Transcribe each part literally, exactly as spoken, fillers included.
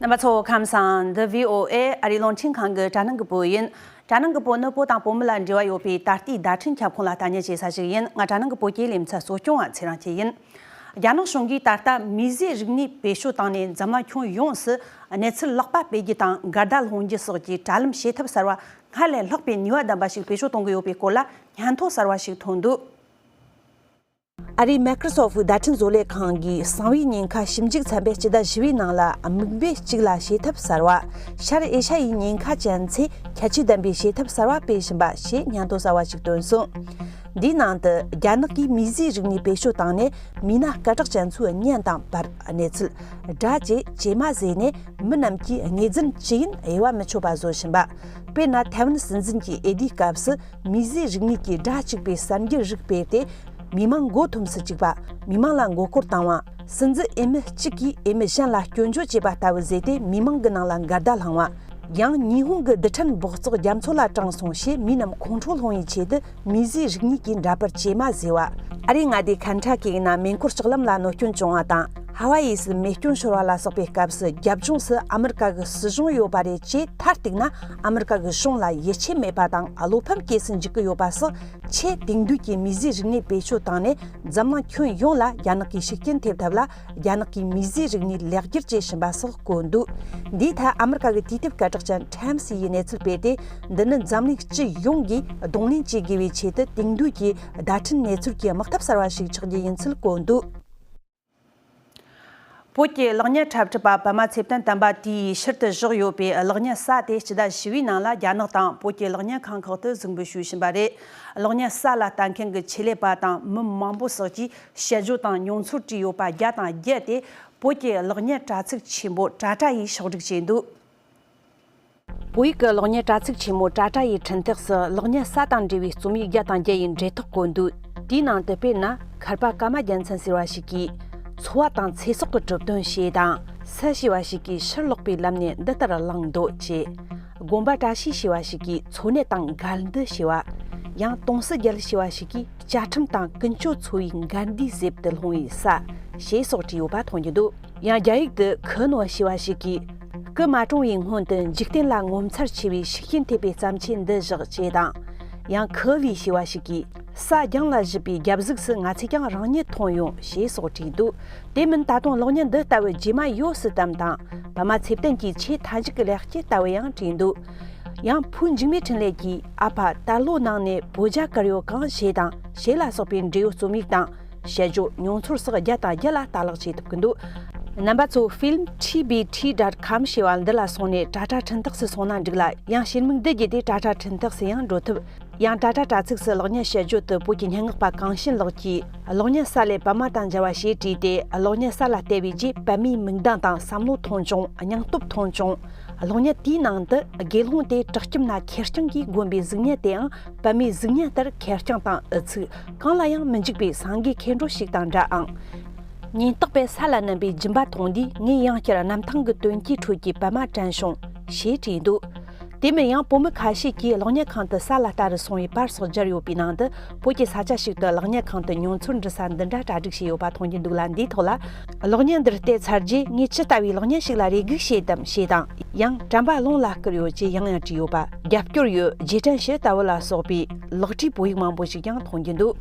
རྣམ་པ་ཚོ་ཁམས་བཟང་། འདི་བྷི་ཨོ་ཨེ་ཨ་རིའི་རླུང་འཕྲིན་ཁང་གི་དྲ་སྣང་གི་བོད་ཡིན། དྲ་སྣང་གི་བོད་ནི་བོད་དང་བོད་མི་ལ་འབྲེལ་བ་ཡོད་པའི་ད་ལྟའི་བརྡ་འཕྲིན་ཁྱབ་ཁོངས་ལ་ལྟ་ཉན་བྱེད་ས་ཞིག་ཡིན། ང་དྲ་སྣང་གི་བོད་སྐད་ལེ་ཚན་གཙོ་སྐྱོང་བ་ཚེ་རིང་སྐྱིད་ཡིན། རྒྱ་ནག་གཞུང་གིས་ད་ལྟ་མིས་བཟོས་རིག་གནས་བེད་སྤྱོད་བཏང་ནས་འཛམ་གླིང་ཁྱོན་ཡོངས་སུ་གནས་ཚུལ་ལེགས་པ་སྤེལ་རྒྱུ་དང་འགལ་ཟླ་སློང་རྒྱུ་སོགས་ཀྱི་དྲ་ལམ་བྱེད་ཐབས་གསར་བ་སྔར་ལས་ལྷག་པའི་ནུས་པ་ལྡན་པ་ཞིག་བེད་སྤྱོད་གཏོང་གི་ཡོད་པའི་སྐོར་ལ་སྙན་ཐོ་གསར་བ་ཞིག་ཐོན་འདུག་ཨ་རིའི་མའི་ཀྲོ་སོབ་བརྡ་འཕྲིན་བཟོ་ལས་ཁང་གིས་གསང་བའི་ཉེན་ཁ་ཞིབ་འཇུག་ཚན་པའི་སྤྱི་ཟླ་བཞི་བའི་ནང་ལ་དམིགས་འབེན་གཅིག་ལ་བྱེད་ཐབས་གསར་བ། ཤར་ཨེ་ཤ་ཡའི་ཉེན་ཁ་ཅན་ཚོས་ཁྱད་ཆོས་ལྡན་པའི་བྱེད་ཐབས་གསར་བ་སྤེལ་བཞིན་པ་ཞེས་སྙན་ཐོ་གསར་བ་ཞིག་བཏོན་སོང་། འདིའི་ནང་དུ་རྒྱ་ནག་གིས་མིས་བཟོས་རིག་གནས་བེད་སྤྱོད་བཏང་ནས་མི་སྣ་སྐད་གྲགས་ཅན་ཚོའི་བརྙན་དང་པར། གནས་ཚུལ། སྒྲ་བཅས་ཇེ་མང་བཟོས་ནས་མི་རྣམས་ཀྱིས་ངོས་འཛིན་ཅི་ཡིན་དབྱེ་བ་མི་ཆོད་པ་བཟོ་བཞིན་པ། དཔེར་ན་ཐའེ་ཝན་སྲིད་འཛིན་གྱི་འོས་བསྡུའི་སྐབས་སུ་མིས་བཟོས་རིག་གནས་ཀྱི་སྒྲ་གཅིག་པའི་གསར་འགྱུར་རིགས་སྤེལ་ཏེ། མི་མང་མགོ་འཐོམས་སུ་བཅུག་པ། མི་མང་ལ་མགོ་སྐོར་བཏང་བ། སྲིད་འཛིན་འོས་མི་གཅིག་གིས་འོས་མི་གཞན་ལ་སྐྱོན་བརྗོད་བྱས་པ་ལྟ་བུ་བཟོས་ཏེ་མི་མང་གི་ནང་ལ་འགལ་ཟླ་བསླངས་བ། ཡང་ཉི་ཧོང་གི་རྡུལ་ཕྲན་སྦགས་བཙོག་རྒྱ་མཚོ་ལ་དྲངས་སོང་ཞེས་མི་རྣམས་ཁོང་ཁྲོ་སློང་བའི་ཆེད་དུ་མིས་བཟོས་རིག་གནས་ཀྱི་འདྲ་པར་ཇེ་མང་བཟོས་བ། ཨ་རིའི་མངའ་སྡེ་ཁེན་ཊ་ཀི་ཡི་ནང་མེ་འཁོར་ལྕགས་ལམ་ལ་གནོད་སྐྱོན་བྱུང་བ་དང་། ཧ་ཝ་ཡི་སུ་མེ་སྐྱོན་ཤོར་བ་ལ་སོགས་པའི་སྐབས་སུ་རྒྱབ་ལྗོངས་སུ་ཨ་མི་རི་ཀ་གི་སྲིད་གཞུང་ཡོད་པ་རེད་ཅེས་མཐར་གཏུགས་ན། ཨ་མི་རི་ཀ་གི་གཞུང་ལ་ཡིད་ཆེས་མེད་པ་དང་བློ་ཕམ་སྐྱེས་སུ་འཇུག་གི་ཡོད་པ་སོགས། ཆེས་དེང་དུས་ཀྱི་མིས་བཟོས་རིག་གནས་བེད་སྤྱོད་བཏང་ནས་འཛམ་གླིང་ཁྱོན་ཡོངས་ལ་རྒྱ་ནག་གིས་ཤུགས་རྐྱེན་ཐེབས་ཐབས་ལ། རྒྱ་ནག་གིས་མིས་བཟོས་རིག་གནས་ལེགས་བསྒྱུར་བྱེད་བཞིན་པ་སོགས་བཀོད་འདུག་འདིའི་ཐད་ཨ་མི་རི་ཀ་གི་དུས་དེབ་སྐད་གྲགས་ཅན་Time་ཡིས་གནས་ཚུལ་སྤེལ་ཏེ། འདི་ནི་འཛམ་གླིང་སྤྱི་ཡོངས་ཀྱིས་གདོང་ལེན་བྱེད་དགོས་པའི་ཆེད་དུ་དེང་དུས་ཀྱི་བརྡ་འཕྲིན་གནས་ཚུལ་གྱི་དམག་འཐབ་གསར་བ་ཞིག་ཆགས་རྒྱུ་ཡིན་ཚུལ་བཀོད་འདུག་བོད་ཀྱི་གློག་བརྙན་འཁྲབ་ཁྲིད་པ་པདྨ་ཚེ་བརྟན་དམ་པ་དེས་ཕྱིར་དུ་བཞག་ཡོད་པའི་གློག་བརྙན་གསར་དེ་སྤྱི་ཟླ་བཞི་བའི་ནང་ལ་རྒྱ་ནག་དང་བོད་ཀྱི་གློག་བརྙན་ཁང་ཁག་ཏུ་གཟིགས་འབུལ་ཞུས་བཞིན་པ་རེད། གློག་བརྙན་གསར་ལ་ལྟ་མཁན་གྱི་ཆེད་ལས་པ་དང་མི་མང་པོ་སོགས་ཀྱིས་དཔྱད་བརྗོད་དང་མྱོང་ཚོར་བྲིས་ཡོད་པ་བརྒྱ་དང་བརྒྱད་དེ་བོད་ཀྱི་གློག་བརྙན་དྲ་ཚིགས་ཆེན་པོ་ཊ་ཊ་ཡིས་ཕྱོགས་སྒྲིག་བྱས་འདུག་བོད་ཡིག་གི་གློག་བརྙན་དྲ་ཚིགས་ཆེན་མོ་ཊ་ཊ་ཡི་འཕྲིན་སྟེགས་སུ་གློག་བརྙན་གསར་དང་འབྲེལ་བའི་རྩོམ་ཡིག་བརྒྱ་དང་བརྒྱད་ཡི་འབྲེལ་ཐག་བཀོད་འདུག་དེའི་ནང་དུ་དཔེར་ན། མཁར་པ་ཀརྨ་རྒྱལ་མཚན་ཟེར་བ་ཞིག་གིས། འཚོ་བ་དང་ཚེ་སྲོག་གི་གྲུབ་དོན་ཞེས་དང་། སུ་ཞེས་པ་ཞིག་གིས་ཕྱིར་ལོག་པའི་ལམ་ནས་འདི་ལྟར་བླངས་འདོད་ཅེས། དགོན་པ་བཀྲ་ཤིས་ཞེས་པ་ཞིག་གིས་འཚོ་གནས་དང་འགལ་འདུ་ཞེས་པ། ཡང་དུང་སི་རྒྱལ་ཞེས་པ་ཞིག་གིས་བཅའ་ཁྲིམས་དང་ཀུན་སྤྱོད་འཚོ་བའི་འགལ་འདུའི་ཟེབ་ཏུ་ལྷུང་བའི་ས། ཞེས་སོགས་བྲིས་ཡོད་པ་མཐོང་རྒྱུ་འདུག་ཡང་རྒྱ་ཡིག་ཏུ་ཁུ་ནོ་ཞེས་པ་ཞིག་གིས། སྐུ་མ་གྲོངས་པའི་སྔོན་དུ་འཇིག་རྟེན་ལ་ངོ་མཚར་ཆེ་བའི་ཤུགས་རྐྱེན་ཐེབས་པའི་བརྩམས་ཆོས་འདི་བཞག་ཅེས་དང་། ཡང་ཁུ་ལི་ཞེས་པ་ཞིག་གིས། ས་རྒྱང་ལ་བཞུད་པའི་རྒྱབ་གཟུགས་སུ་ང་ཚོས་ཀྱང་རང་ཉིད་མཐོང་ཡོང་ཞེས་སོགས་བྲིས་འདུག་དེ་མིན་ད་དུང་གློག་བརྙན་འདི་ལྟ་བུ་རྗེས་མ་ཡོད་སྲིད་དམ་དང་། པདྨ་ཚེ་བརྟན་གྱི་ཆེས་མཐའ་མཇུག་གི་ལེགས་སྐྱེས་ལྟ་བུ་ཡང་བྲིས་འདུག་ཡང་ཕུའུ་འཇིགས་མེད་འཕྲིན་ལས་ཀྱིས་ཨ་ཕ་དར་ལོ་ནང་ནས་བོད་རྒྱ་གར་ཡོད་གང་ཞེས་དང་ཞེས་ལ་སོགས་པའི་འབྲེལ་ཡོད་རྩོམ་ཡིག་དང་། དཔྱད་བརྗོད་མྱོང་ཚོར་སོགས་བརྒྱ་དང་བརྒྱད་ལ་ལྟ་ཀློག་བྱེད་ཐུབ་ཀྱི་འདུག་རྣམ་པ་ཚོ་ཕིལམ་ཐི་བི་ཐི་ཌོཊ་ཀོམ་ཞེས་པ་འདི་ལ་སོང་ནས་ཊ་ཊ་འཕྲིན་སྟེགས་སུ་སོང་ན་འགྲིག་ལ། ཡང་ཤེལ་མིག་འདི་བརྒྱུད་དེ་ཊ་ཊ་འཕྲིན་སྟེགས་སུ་ཡང་འགྲོ་ཐུབ། ཡང་ཊ་ཊ་དྲ་ཚིགས་སུ་གློག་བརྙན་དཔྱད་བརྗོད་དུ་བོད་ཀྱི་སྙན་ངག་པ་གངས་ཞན་ལགས་ཀྱིས་གློག་བརྙན་གསར་ལས་པདྨ་དང་མཇལ་བ་ཞེས་བྲིས་ཏེ། གློག་བརྙན་གསར་ལ་བལྟས་པའི་རྗེས་པདྨའི་མིག་མདངས་དང་བསམ་བློ་མཐོང་བྱུང་། སྙིང་སྟོབས་མཐོང་བྱུང་། གློག་བརྙན་དེའི་ནང་དུ་དགེ་སློང་དེ་བྲག་སྐྱིབས་ན་ཁེར་རྐྱང་གིས་བསྒོམས་པའི་གཟུགས་བརྙན་དེའང་པདྨའི་གཟུགས་བརྙན་ལྟར་ཁེར་རྐྱང་དང་འུ་ཚུགས། གང་ལ་ཡང་མི་འཇིགས་པའི་སངས་རྒྱས་མཁས་འགྲོ་ཞིག་དང་འདྲ་ཨང་། ཉེན་རྟོག་པས་ས་ལ་བསྣུན་པའི་སྦྱིན་པ་མཐོང་དུས་ངས་ཡང་བསྐྱར་གནམ་ཐང་གི་དོན་གྱི་ཁྲོད་ཀྱི་པདྨ་དྲན་བྱུང་ཞེས་བྲིས་འདུག་དེ་མིན་ཡང་བོད་མི་ཁ་ཤས་ཀྱིས་གློག་བརྙན་ཁང་དུ་ས་ལ་ལྟ་རུ་སོང་བའི་པར་སོགས་སྦྱར་ཡོད་པའི་ནང་དུ་བོད་ཀྱི་ས་ཆ་ཞིག་ཏུ་གློག་བརྙན་ཁང་དུ་མྱོང་ཚོར་འབྲི་ས་འདི་འདྲ་གྲ་སྒྲིག་བྱས་ཡོད་པ་མཐོང་རྒྱུ་འདུག་ལ། འདིའི་ཐོག་ལ། གློག་བརྙན་འདིར་བལྟས་ཚར་རྗེས་ངས་ཇི་ལྟ་བུའི་གློག་བརྙན་ཞིག་ལ་རེ་སྒུག་བྱེད་དམ་ཞེས་དང་། ཡང་དྲན་པ་རླུང་ལ་བསྐུར་ཡོད་ཅེས་ཡང་ཡང་བྲིས་ཡོད་པ། རྒྱབ་སྐྱོར་ཡོད། རྗེས་དྲན་ཞུ་ལྟ་བུ་ལ་སོགས་པའི་ལེགས་བྲིས་བོད་ཡིག་མང་པོ་ཞིག་ཀྱང་མཐོང་རྒྱུ་འདུག་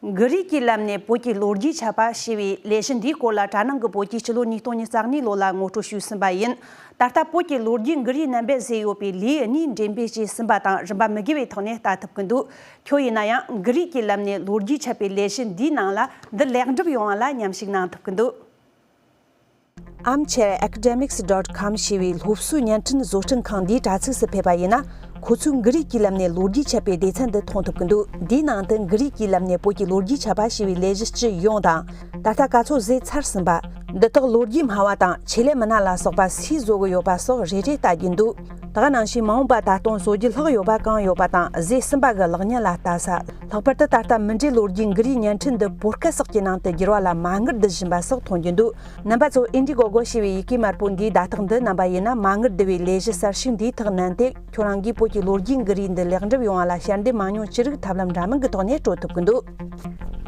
གྷི་རིག་གི་ལམ་ནས་བོད་ཀྱི་ལོ་རྒྱུས་འཆད་པ་ཞེས་པའི་ལས་གཞི་འདིའི་སྐོར་ལ་དྲ་ནང་གི་བོད་ཀྱི་སྤྱི་ལོ་ཉིས་སྟོང་ཉི་ཤུ་རྩ་གཉིས་ལོ་ལ་ངོ་སྤྲོད་ཞུས་ཟིན་པ་ཡིན། ད་ལྟ་བོད་ཀྱི་ལོ་རྒྱུས་གྷི་རིག་རྣམ་པས་བཟོས་ཡོད་པའི་ལེའུ་གཉིས་འགྲེམས་སྤེལ་བྱས་ཟིན་པ་དང་རིན་པ་མི་དགོས་པའི་ཐོག་ནས་ལྟ་ཐུབ་ཀྱི་འདུག་ཁྱོད་ཡིན་ན་ཡང་གྷི་རིག་གི་ལམ་ནས་ལོ་རྒྱུས་འཆད་པའི་ལས་གཞི་འདིའི་ནང་ལ་འདི་ལེགས་འགྲུབ་ཡོང་བ་ལ་མཉམ་ཞུགས་གནང་ཐུབ་ཀྱི་འདུག Armchair Academics dot com ཞེས་པའི་སློབ་གསོའི་བརྙན་འཕྲིན་བཟོ་སྐྲུན་ཁང་འདིའི་དྲ་ཚིགས་སུ་ཕེབས་པ་ཡིན་ན། ཁོ་ཚོས་གྷི་རིག་གི་ལམ་ནས་ལོ་རྒྱུས་འཆད་པའི་སྡེ་ཚན་འདི་མཐོང་ཐུབ་ཀྱི་འདུག་འདིའི་ནང་དུ་གྷི་རིག་གི་ལམ་ནས་བོད་ཀྱི་ལོ་རྒྱུས་འཆད་པ་ཞེས་པའི་ལས་གཞི་སྤྱི་ཡོངས་དང་། ད་ལྟ་ག་ཚོད་བཟོས་ཚར་ཟིན་པ། འདི་དག་ལོ་རྒྱུས་སྨྲ་བ་དང་ཆེད་ལས་མི་སྣ་ལ་སོགས་པ་སུས་བཟོ་གི་ཡོད་པ་སོགས་རེ་རེ་ལྟ་རྒྱུ་འདུག་ད་ག་ནང་བཞིན་མ་འོངས་པ་ད་དུང་བཟོ་རྒྱུ་ལྷག་ཡོད་པ་གང་ཡོད་པ་དང་བཟོས་ཟིན་པ་གི་གློག་བརྙན་ལ་ལྟ་ས། ལྷག་པར་དུ་ད་ལྟ་མུ་འབྲེལ་ལོ་རྒྱུས་གྷི་རིག་བརྙན་འཕྲིན་འདི་བོད་སྐད་སོགས་ཀྱི་ནང་དུ་བསྒྱུར་བ་ལ་མ་དངུལ་བསྡུ་བཞིན་པ་སོགས་མཐོང་རྒྱུ་འདུག་རྣམ་པ་ཚོ་ཨིན་ཌི་གོ་གོ་ཞེས་པའི་ཡི་གེ་དམར་པོ་འདིའི་བརྡ་རྟགས་འདི་རྣམ་པ་ཡིན་ན་མ་དངུལ་བསྡུ་བའི་ལས་གཞི་གསར་ཤོས་འདིའི་ཐོག་མནན་ཏེ་ཁྱོད་རང་གིས་བོད་ཀྱི་ལོ་རྒྱུས་གྷི་རིག་འདི་ལེགས་འགྲུབ་ཡོང་བ་ལ་ཞལ་འདེབས་མང་ཉུང་ཅི་རིགས་ཐབས་ལམ་འདྲ་མིན་གྱི་ཐོག་ནས་སྤྲོད་ཐུབ་ཀྱི་འདུག་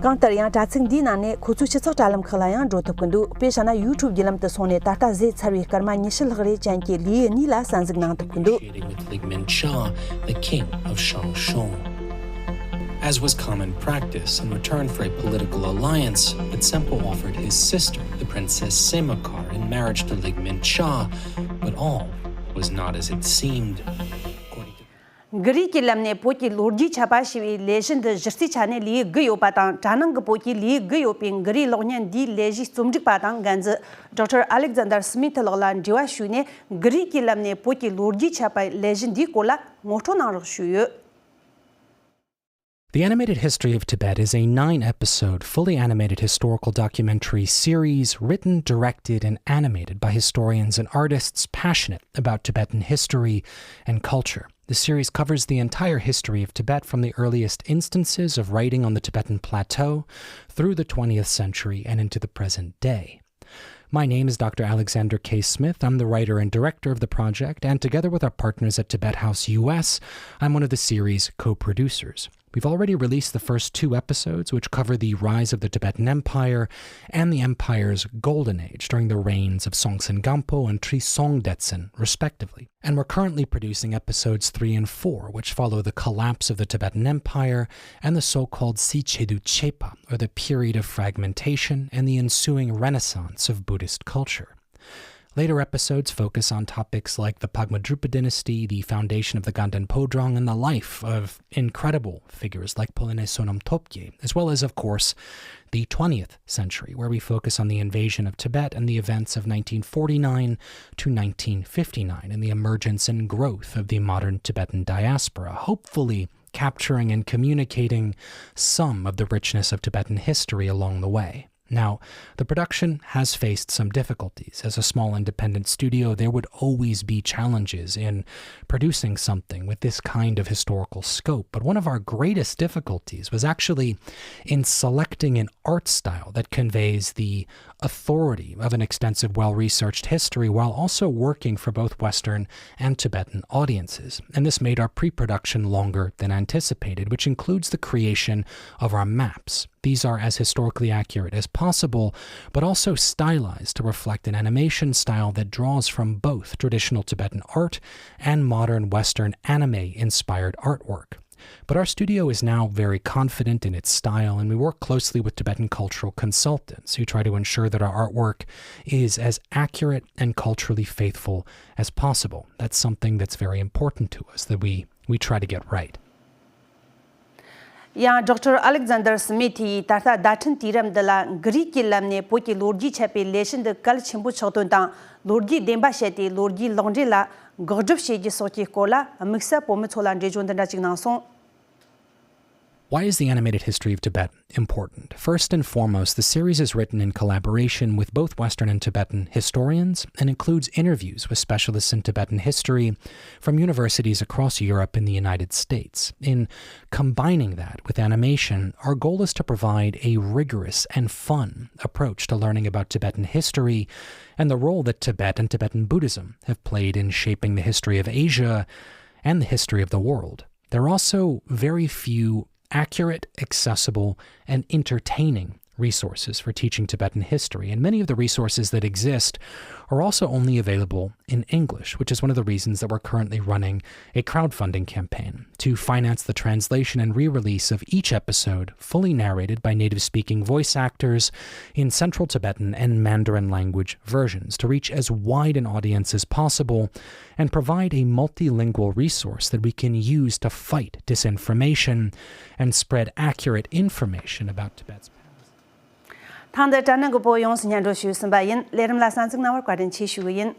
གང་ལྟར་ཡང་དྲ་ཚིགས་འདིའི་ནང་ནས་ཁོ་ཚོའི་སྤྱི་ཚོགས་དྲ་ལམ་ཁག་ལ་ཡང་འགྲོ་ཐུབ་ཀྱི་འདུག་དཔེ་བཞག་ན་ཡུ་ཊུབ་བརྒྱུད་ལམ་དུ་སོང་ནས་ད་ལྟ་བཟོས་ཚར་བའི་སྐར་མ་ཉི་ཤུ་ལྷག་རེ་ཅན་གྱི་ལི་ཡུལ་གཉིས་ལ་གསན་གཟིགས་གནང་ཐུབ་ཀྱི་འདུག Associated with Lig Min Cha, the king of Shangshung. As was common practice, in return for a political alliance, Lhitsenpo offered his sister, the Princess Semakar, in marriage to Lig Min Cha, but all was not as it seemed. According to གྷི་རིག་གི་ལམ་ནས་བོད་ཀྱི་ལོ་རྒྱུས་ཁྱབ་པ་ཞེས་པའི་ལས་གཞི་འདི་གཞི་རྩའི་ཆ་ནས་ལེའུ་དགུ་ཡོད་པ་དང་། དྲ་ནང་གི་བོད་ཀྱི་ལེའུ་དགུ་ཡོད་པའི་གྷི་རིག་གློག་བརྙན་འདིའི་ལས་གཞིའི་རྩོམ་སྒྲིག་པ་དང་འགན་འཛིན་ཌོག་ཊར་ཨ་ལེག་ཛན་དར་སི་མིཐ་ལགས་ལ་འབྲེལ་བ་ཞུས་ནས། གྷི་རིག་གི་ལམ་ནས་བོད་ཀྱི་ལོ་རྒྱུས་ཁྱབ་པའི་ལས་གཞི་འདིའི་སྐོར་ལ་ངོ་སྤྲོད་གནང་རོགས་ཞུས་ཡོད། The Animated History of Tibet is a nine episode, fully animated historical documentary series written, directed, and animated by historians and artists passionate about Tibetan history and culture. The series covers the entire history of Tibet, from the earliest instances of writing on the Tibetan plateau through the twentieth century and into the present day. My name is Doctor Alexander K. Smith. I'm the writer and director of the project, and together with our partners at Tibet House U S, I'm one of the series' co producers. We've already released the first two episodes, which cover the rise of the Tibetan Empire and the empire's golden age during the reigns of Songtsen Gampo and Trisong Detsen, respectively. And we're currently producing episodes three and four, which follow the collapse of the Tibetan Empire and the so called Sichedu Chepa, or the period of fragmentation and the ensuing renaissance of Buddhist culture. Later episodes focus on topics like the Pagma Drupa dynasty, the foundation of the Ganden Phodrang, and the life of incredible figures like Polyne Sonam Topgye, as well as, of course, the twentieth century, where we focus on the invasion of Tibet and the events of nineteen forty-nine to nineteen fifty-nine and the emergence and growth of the modern Tibetan diaspora, hopefully capturing and communicating some of the richness of Tibetan history along the way. Now, the production has faced some difficulties. As a small independent studio, there would always be challenges in producing something with this kind of historical scope. But one of our greatest difficulties was actually in selecting an art style that conveys the authority of an extensive, well researched history while also working for both Western and Tibetan audiences. And this made our pre production longer than anticipated, which includes the creation of our maps. These are as historically accurate as possible, but also stylized to reflect an animation style that draws from both traditional Tibetan art and modern Western anime inspired artwork. But our studio is now very confident in its style, and we work closely with Tibetan cultural consultants who try to ensure that our artwork is as accurate and culturally faithful as possible. That's something that's very important to us, that we, we try to get right. ཡང་ཌོག་ཊར་ཨ་ལེག་ཛན་དར་སི་མིཐ་ཡིས་ད་ལྟ་བརྡ་འཕྲིན་དུས་རབས་འདི་ལ་གྷི་རིག་གི་ལམ་ནས་བོད་ཀྱི་ལོ་རྒྱུས་ཁྱབ་པའི་ལས་གཞི་འདི་གལ་ཆེན་པོ་ཆགས་དོན་དང་། ལོ་རྒྱུས་བདེན་པ་བཤད་དེ་ལོ་རྒྱུས་ལོག་འགྲེལ་ལ་དགག་སྒྲུབ་བྱེད་རྒྱུ་སོགས་ཀྱི་སྐོར་ལ་དམིགས་བསལ་བོད་མི་ཚོ་ལ་འགྲེལ་བརྗོད་འདི་འདྲ་ཅིག་གནང་སོང་། Why is the animated history of Tibet important? First and foremost, the series is written in collaboration with both Western and Tibetan historians and includes interviews with specialists in Tibetan history from universities across Europe and the United States. In combining that with animation, our goal is to provide a rigorous and fun approach to learning about Tibetan history and the role that Tibet and Tibetan Buddhism have played in shaping the history of Asia and the history of the world. There are also very few accurate, accessible, and entertaining resources for teaching Tibetan history, and many of the resources that exist are also only available in English, which is one of the reasons that we're currently running a crowdfunding campaign to finance the translation and re release of each episode, fully narrated by native speaking voice actors in Central Tibetan and Mandarin language versions, to reach as wide an audience as possible and provide a multilingual resource that we can use to fight disinformation and spread accurate information about Tibet's past. ཐེངས་འདིར་དྲ་ནང་གི་བོད་ཡོངས་སུ་སྙན་སྒྲོན་ཞུས་ཟིན་པ་ཡིན། ལས་རིམ་ལ་གསན་གཟིགས་གནང་བར་བཀའ་དྲིན་ཆེ་ཞུ་གི་ཡིན།